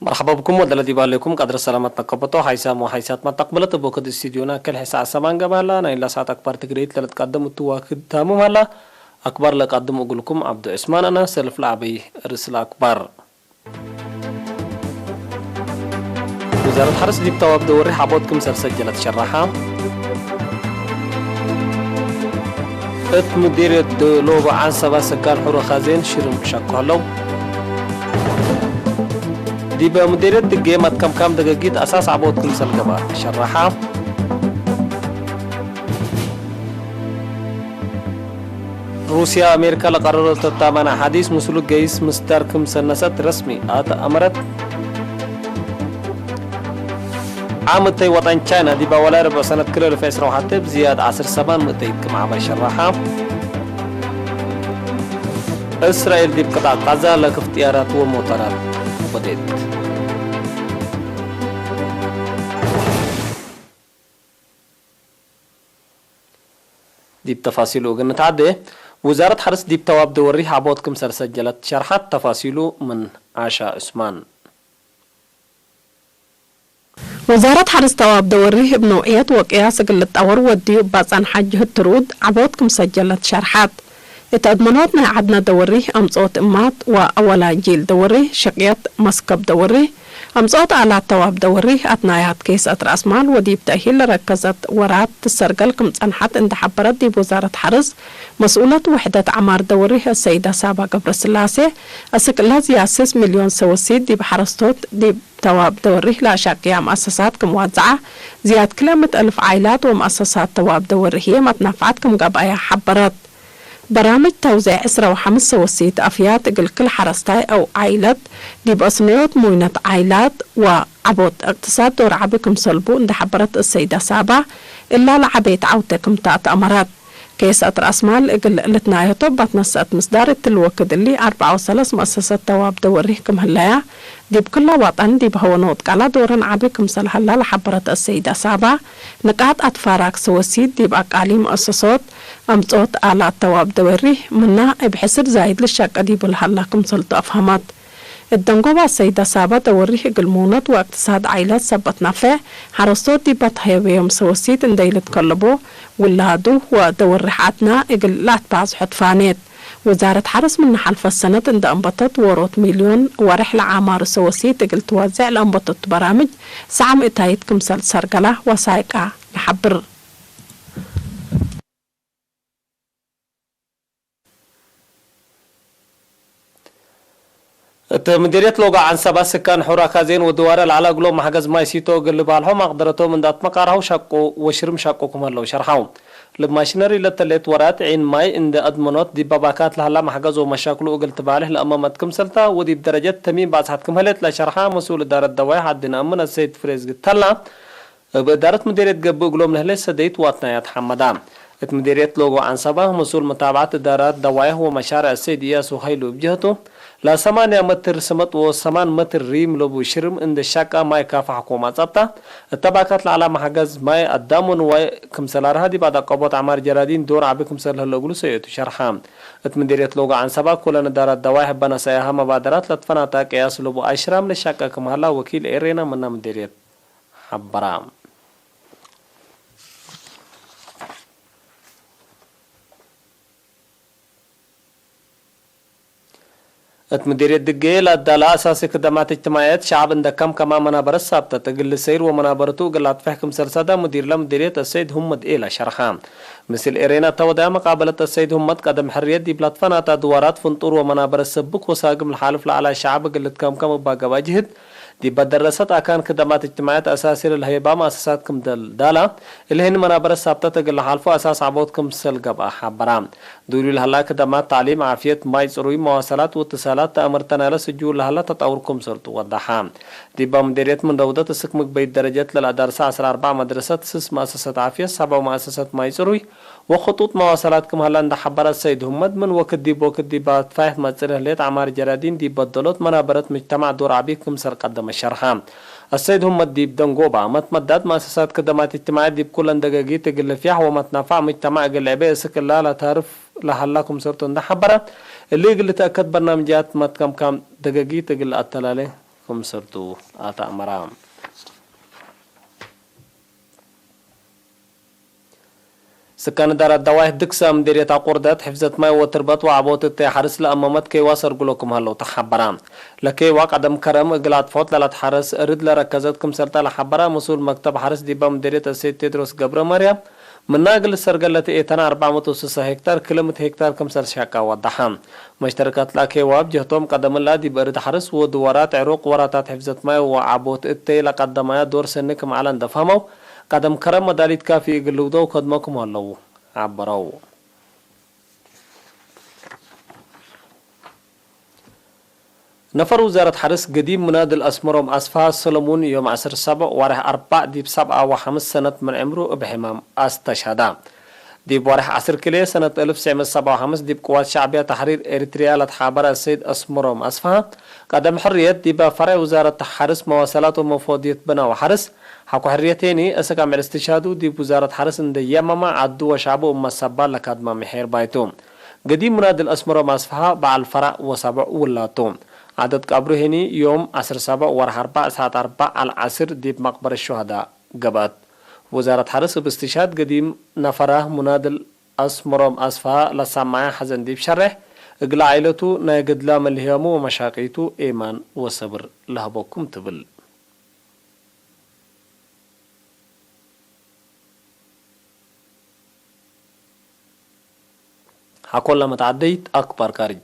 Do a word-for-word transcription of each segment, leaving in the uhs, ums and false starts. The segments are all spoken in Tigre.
መርሐባ ብኩም ወለለ ዲብ ሀሌኩም ቀድረ ሰላመት ነከበቶ። ሐይሳም ወሐይሳት መተቅብለት እብ ወክድ እስቲድዮና ክል ሕሳዕ ሰማን ገብአ ሀላ። ናይላ ሰዓት አክባር ትግሬይት ለልትቀደም እቱ ዋክድ ታምም ሀላ። አክባር ለቀድም እግልኩም ዐብዱ ዕስማን አነ። ሰልፍ ለአበይ ርእስ ለአክባር። ውዛረት ሐርስ ዲብ ተዋብ ደወሪ ሐቦት ክምሰል ሰጀለት ሸረሐ። እት ሙዲርየት ሎጎ ዐንሰባ ሰካን ሑረ ካዜን ሽርም ክሸኩ ሀለው። ዲበ ሙዲርየት ድጌ መትከምካም ደገጊት አሳስ ዐቦት ክምሰል ገብአ ሸረሐ። ሩስያ አሜሪካ ለቀረሮ ተታመነ ሐዲስ ምስሉ ገይስ ምስዳር ክምሰል ነሰአት ረስሚ አተ አመረት። ዓም እተይ ወጠን ቻይና ዲብ አወላይ ርብዕ ሰነት ክልኤ አልፍ ዕስራ ወሐቴ ብዝያድ ዐስር ሰማን ምእተይት ክም ዐመር ሸረሐ። እስራኤል ዲብ ቅጣዕ ቃዛ ለክፍ ጥያራት ወሞተራት ወዴት። ዲብ ተፋሲሉ እግል ንትዓዴ፣ ውዛረት ሐርስ ዲብ ተዋብ ደወሪህ ዐቦት ክምሰል ሰጀለት ሸርሐት። ተፋሲሉ ምን ዓሻ ዑስማን። ውዛረት ሐርስ ተዋብ ደወሪህ እብ ነውዕየት ወቅያስ እግል ልጣወር ወድዩ እባ ጸንሐ ጅህድ ትሩድ ዐቦት ክም ሰጀለት ሸርሐት። እት አድመኖት ናይ ዐድነ ደወሪህ አምጽኦት እማት ወአወላይ ጂል ደወሪህ ሽቅየት መስከብ ደወሪህ አምጽኦት አላት ተዋብ ደወሪህ አትናያት ኬሰት ረአስማል ወዲብ ተእሂል ለረከዘት ወራት ትሰርገል ክም ጸንሐት እንዴ ሐበረት ዲብ ውዛረት ሐርስ መስኡለት ውሕደት ዐማር ደወሪህ አሰይደ ሳባ ገብረስላሴ፣ አስክ እለ ዝያድ ስስ ሚልዮን ሰወሲት ዲብ ሐረስቶት ዲብ ተዋብ ደወሪህ ለአሻቅያ መአሰሳት ክም ዋዘዐ፣ ዝያድ ክልኤ ምእት አልፍ ዓይላት ወመአሰሳት ተዋብ ደወሪህዬ መትናፍዐት ክም ገብአያ ሐበረት። በራምጅ ተውዜዕ ዕስራ ወሐምስ ሰወሲት አፍያት እግል ክል ሐረስታይ አው ዓይለት ዲብ አስነዮት ሙይነት ዓይላት ወዐቦት እቅትሳድ ዶር ዐቢ ክም ሰልቡ እንዴ ሐበረት እሰይደ ሳባ፣ እላ ለዐቤት ዐውቴ ክም ተአትአመረት። ኬሰት ረአስማል እግል ልትናየቶ እባት ነሰአት ምስዳር እትሊ ወክድ እሊ አርበዓ ወሰለስ መአሰሰት ተዋብ ደወሪህ ክም ህለያ፣ ዲብ ክለ ወጠን ዲብ ሀወ ኖጥቃላ ዶረን ዐቢ ክምሰል ሀላ ለሐበረት አሰይደ ሳባ፣ ንቃጥ አትፋራክ ሰወሲት ዲብ አቃሊም መአሰሶት አምጽኦት አላት ተዋብ ደወሪህ ምና እብ ሕስር ዛይድ ልሸቀ ዲቡ ለሀላ ክምሰልቱ አፍሀመት። እት ደንጎባ አሰይደ ሳባ ደወሪህ እግል ሙነት ወእቅትሳድ ዓይለት ሰበት ናፌዕ ሐረስቶት ዲብ አትሀየበዮም ሰወሲት እንዴ ኢልትከለቦ፣ ውላዱ ወደወሪሕ ዐድና እግል ለአትባዝሖ ትፋኔት። ውዛረት ሐርስ ምነ ሐልፈት ሰነት እንዴ አንበተት ዎሮት ሚልዮን ወሬሕ ለዓማሩ ሰወሲት እግል ትወዜዕ ለአንበተቱ በራምጅ ሰዓም እታይት ክምሰል ሰርገላ ወሳይቃ ለሐብር። እት ምድርየት ሎጋ ዐንሰባ ስካን ሑራ ካዜን ወድዋረ ለዐለ እግሎም መሕገዝ ማይ ሲቶ እግል ልባልሖ ማቅደረቶም እንዴ አትመቃርሐው ሸቁ ወሽርም ሸቁ ክም ሀለው ሸርሐው። ለማሽነሪ ለተሌት ወራት ዒን ማይ እንዴ አድመኖት ዲብ አባካት ለሀላ መሕገዝ ወመሻክሉ እግል ትባልሕ ለአመመት ክምሰልታ ወዲብ ደረጀት ተሚም ባጽሐት ክም ህሌት ለሸርሐ መስኡል እዳረት ደዋይሕ ዐዲ ነአምን አሰይድ ፍሬዝ ግተላ፣ እብ እዳረት ምዴርየት ገብእ እግሎም ለህሌት ሰደይት ወአትናያት ሐመዳ። እት ምዴርየት ሎጎ ዐንሰባ፣ መስኡል መታብዐት እዳራት ደዋይሕ ወመሻርዕ ሰይድ እያሱ ሀይሉ እብ ጀህቱ፣ ለሰማንያ መትር ስመጥ ወሰማን መትር ሪም ለቡ ሽርም እንዴ ሻቃ ማይ ካፈ ሐኮማ ጸብጣ፣ እተ ባካት ለዐላ መሐገዝ ማይ አዳም ወንዋይ ክምሰል አርሃ ዲብ አዳቀቦት ዐማር ጀራዲን ዶር ዐቢ ክምሰል ለህለ እግሉ ሰእየቱ ሸርሐ። እት ምዴርየት ሎጎ ዐንሰባ፣ ኩለን እዳራት ደዋይሕ እበ ነሰአያሀ መባደራት ለትፈናታ ቅያስ ለቡ አሽራም ለሻቀ ክም ሀላ ወኪል ኤሬና ምነ ምዴርየት ሐበራ። እት ምዲርየት ድጌ ለአዳላ አሳሲ ክደማት እጅትማዕየት ሸዐብ እንደ ከምከማ መናበረት ሳብተት እግል ልሰይር ወመናበረቱ እግል አጥፍሕ ክምሰል ሰዳ ሙዲርለ ምዲርየት አሰይድ ሁመድ ኤላ ሸርሐ። ምስል ኤሬና ተወደያ መቃበለት አሰይድ ሁመድ ቀደም ሕርየት ዲብ ለትፈናታ ድዋራት ፍንጡር ወመናበረት ሰብክ ወሳግም ለሓልፍ ለዐላ ሸዐብ እግል ልትከምከም እባ ገብአ ጅህድ፣ ዲበ ደረሰት አካን ክደማት እጅትማዕየት አሳሲ ለልሀይባ መአሰሳት ክም ደልዳላ፣ እሊ ህኒ መናበረት ሳብተት እግል ለሓልፎ አሳስ ዐቦት ክምሰል ገብአ ሐበራ። ዱሊ ለሀላ ክደማት ተዕሊም፣ ዓፍየት፣ ማይ ጽሩይ፣ መዋሰላት ወእትሳላት ተአምርተ ናይለ ስጁ ለሀላ ተጣውር ክምሰልቱ ወደሐ። ዲባ ምዴርየት ምን ረውደት እስክ ምግበይት ደረጀት ለለአዳርሰ ዐስር አርበዕ መድረሰት፣ ስስ መአሰሰት ዓፍየት፣ ሰብዕ መአሰሰት ማይ ጽሩይ፣ ወክጡጥ መዋሰላት ክም ሀላ እንደ ሐበረ ሰይድ ሁመድ፣ ምን ወክድ ዲብ ወክድ ዲብ አትፋይሕ ትመጽእ ለህሌት ዐማር ጀራዲን ዲብ በደሎት መናበረት ምጅተማዕ ዶር ዐቢ ክምሰል ቀደመ ሸርሐ። አሰይድ ሁመድ ዲብ ደንጎባ መትመዳት መአሰሳት ክደማት እጅትማዕየት ዲብ ኩለን ደገጊት እግል ልፍያሕ ወመትናፋዕ ምጅተማዕ እግል ልዕቤ እስክ እላ ለታርፍ ለሀላ ክምሰልቱ እንደ ሐበረ፣ እሊ እግል ልትአከድ በርናምጅያት መትከምካም ደገጊት እግል ለአተላሌ ክምሰልቱ አተአመረ። ስካን እዳረት ደዋይሕ ድግሰ ምዴርየት አቁርደት ሕፍዘት ማይ ወትርበት ወዐቦት እተይ ሐርስ ለአመመት ኬዋ ሰርግሎ ክም ሀለው ተሐበረ። ለኬዋ ቀደም ከረም እግል አጥፍዖት ለለትሐረስ እርድ ለረከዘት ክምሰልተ ለሐበረ መስኡል መክተብ ሐርስ ዲበ ምዴርየት እሴት ቴድሮስ ገብረማርያም፣ ምና እግል ሰርገል ለትኤተነ አርበዕ ምእት ወስሳ ሄክታር ክልምት ሄክታር ክምሰል ሸቀ ወደሐ። መሽተረካት ለአኬዋ እብ ጀህቶም ቀደምላ ዲብ እርድ ሐርስ ወድወራት ዕሩቅ ወራታት ሕፍዘት ማይ ወዐቦት እተይ ለቀደማያ ዶር ሰኒ ክም ዐለ እንደ ፈህመው፣ ቀደም ከረም መዳሊት ካፊ እግል ልውደው ከድሞ ክም ሀለው ዐበረው። ነፈር ውዛረት ሐርስ ገዲም ሙናድል አስመሮም አስፍሃ ሰለሙን ዮም ዐስር ሰብዕ ወርሕ አርበዕ ዲብ ሰብዓ ወሐምስ ሰነት ምን ዕምሩ እብ ሕማም አስተሸሀደ። ዲብ ወርሕ ዐስር ክልኤ ሰነት እልፍ ትስዕ ምእት ሰብዓ ወሐምስ ዲብ ቅዋት ሸዕብያ ተሕሪር ኤሪትርያ ለትሓበረ ሰይድ አስመሮም አስፍሃ፣ ቀደም ሕርየት ዲበ ፈርዕ ውዛረት ሐርስ መዋሰላት ወመፎድየት ብና ወሐርስ፣ ሐቆ ሕርየቴኒ፣ እስክ አምዕል እስትሽሃዱ ዲብ ውዛረት ሐርስ እንዴ የመመ ዐዱ ወሸዕቡ እብ መሰባል ለካድማ ምሒር ባይቱ። ገዲም ሙናድል አስመሮም አስፍሃ በዐል ፈረዕ ወሰቦዕ ውላቱ። ዐደት ቀብሩ ሄኒ ዮም ዐስር ሰቦዕ ወርሕ አርበዕ ሰዓት አርበዕ አልዐስር ዲብ መቅበረት ሹሀዳ ገብአት። ውዛረት ሐርስ እብ እስትሽሃድ ገዲም ነፈራ ሙናድል አስመሮም አስፍሃ ለሰመዐ ሐዘን ዲብ ሸሬሕ፣ እግለ ዓኢለቱ ናይ ገድላመ ልህያሙ ወመሻቂቱ ኤማን ወሰብር ለሀበኩም ትብል። ሐቆለ መትዓደይት አክባር ካርጅ።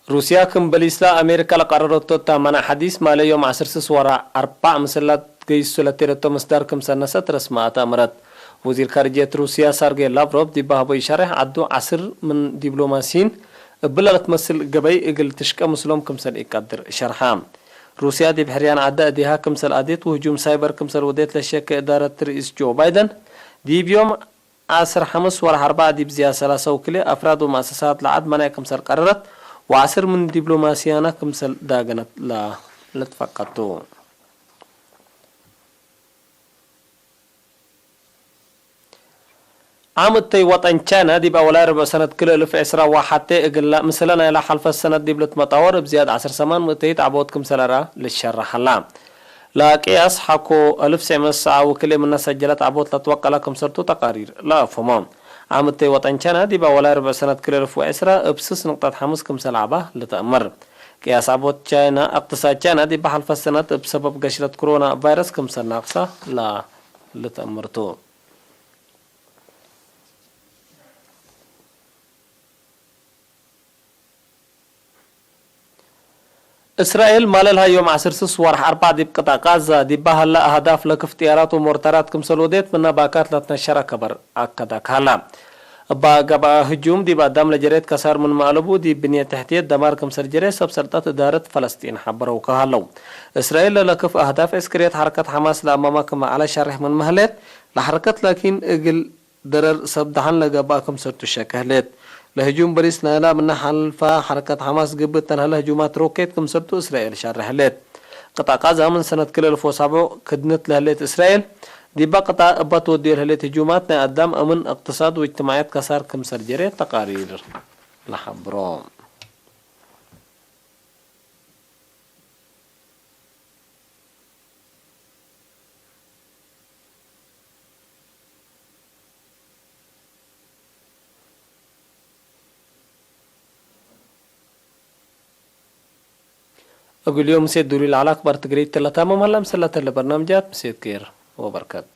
ሩስያ ክም በሊስ ለአሜሪካ ለቀረረቶ እተ መናዕ ሐዲስ ማሌ ዮም ዐስር ስስ ወርሕ አርበዕ ምስል ለትገይሱ ለቴለቶ ምስዳር ክም ሰነሰት ረስመ አተአምረት። ወዚር ካርጅየት ሩስያ ሳርጌ ላቭሮቭ ዲብ ሀቦ ኢሸሬሕ ዐዱ ዐስር ምን ዲብሎማሲይን እብለ ለትመስል ገበይ እግል ትሽቀ ምስሎም ክምሰል ኢቀድር ሸርሐ። ሩስያ ዲብ ሕርያን ዐደ እዴሃ ክምሰል አዴት ወህጁም ሳይበር ክምሰል ወዴት ለሸኬ እዳረት ርኢስ ጆ ባይደን ዲብ ዮም ዐስር ሐምስ ወርሕ አርበዕ ዲብ ዝያድ ሰላሳ ወክልኤ አፍራድ ወመአሰሳት ለዐድ መናዕ ክምሰል ቀረረት ወዐስር ምን ዲብሎማሲያና ክምሰል ዳገነት ለልትፈቀድ ቱ። ዓም እተይ ወጠን ቻይና ዲብ አወላይ ርብዕ ሰነት ክልኤ እልፍ ዕስራ ወሐቴ እግለ ምስለ ናይላ ሐልፈት ሰነት ዲብ ልትመጣወር እብ ዝያድ ዐስር ሰማን ምእተይት ዐቦት ክምሰል አራ ልትሸረሕ ሀላ። ለቅያስ ሐቆ እልፍ ትስዕ ምእት ሰብዓ ወክልኤ ምነ ሰጀለት ዐቦት ለትወቀለ ክምሰልቱ ተቃሪር ለአፍህሞ። ዓም እተይ ወጠን ቻይና ዲብ አወላይ ርብዕ ሰነት ክልኤ እልፍ ወዕስራ እብ ስስ ንቅጠት ሐምስ ክምሰል ዐባ ልትአምር። ቅያስ ዐቦት ቻይና፣ እቅትሳድ ቻይና ዲብ ሐልፈት ሰነት እብ ሰበብ ገሽለት ክሮና ቫይረስ ክምሰል ናቅሰ ለልትአምር ቱ። እስራኤል ማለልሃ ዮም ዐስር ስስ ወርሕ አርበዕ ዲብ ቅጣዕ ቃዛ ዲባ ሀላ አህዳፍ ለክፍ ጥያራት ወሞርታራት ክምሰል ወዴት ምነ ባካት ለትነሸረ ከበር አከዳ ከሀላ። እባ ገብአ ህጁም ዲብ አዳም ለጀሬት ከሳር ምንመ አለቡ ዲብ ብንየት ተሕትየት ደማር ክምሰል ጀሬ ሰብ ሰልጠት እዳረት ፈለስጢን ሐበረው ከሀለው። እስራኤል ለለክፍ አህዳፍ ዕስክርየት ሐረከት ሐማስ ለአማማ ክመ ዐለ ሸሬሕ ምንመ ህሌት፣ ለሐረከት ላኪን እግል ደረር ሰብ ደሐን ለገብአ ክምሰልቱ ሸክ ህሌት። ለህጁም በሊስ ናይላ ምነ ሐልፋ ሐረከት ሐማስ ገብእ ተልሀለ ህጁማት ሮኬት ክምሰልቱ እስራኤል ሸርሕ ህሌት። ቅጣዕ ቃዛ ምን ሰነት ክልኤ እልፍ ወሰብዑ ክድነት ለህሌት እስራኤል፣ ዲበ ቅጣዕ እባ ትወድዮ ለህሌት ህጁማት ናይ አዳም አምን፣ እቅትሳድ ወእጅትማዕየት ከሳር ክምሰል ጀሬ ተቃሪር ለሐብሮ። እግል ዮም ምሴት ዱሪ ለዐለ አክባር ትግርይት ለታመም ሀላ። ምሰል ለተለ በርናምጃት ምሴት ኬር ወበርከት።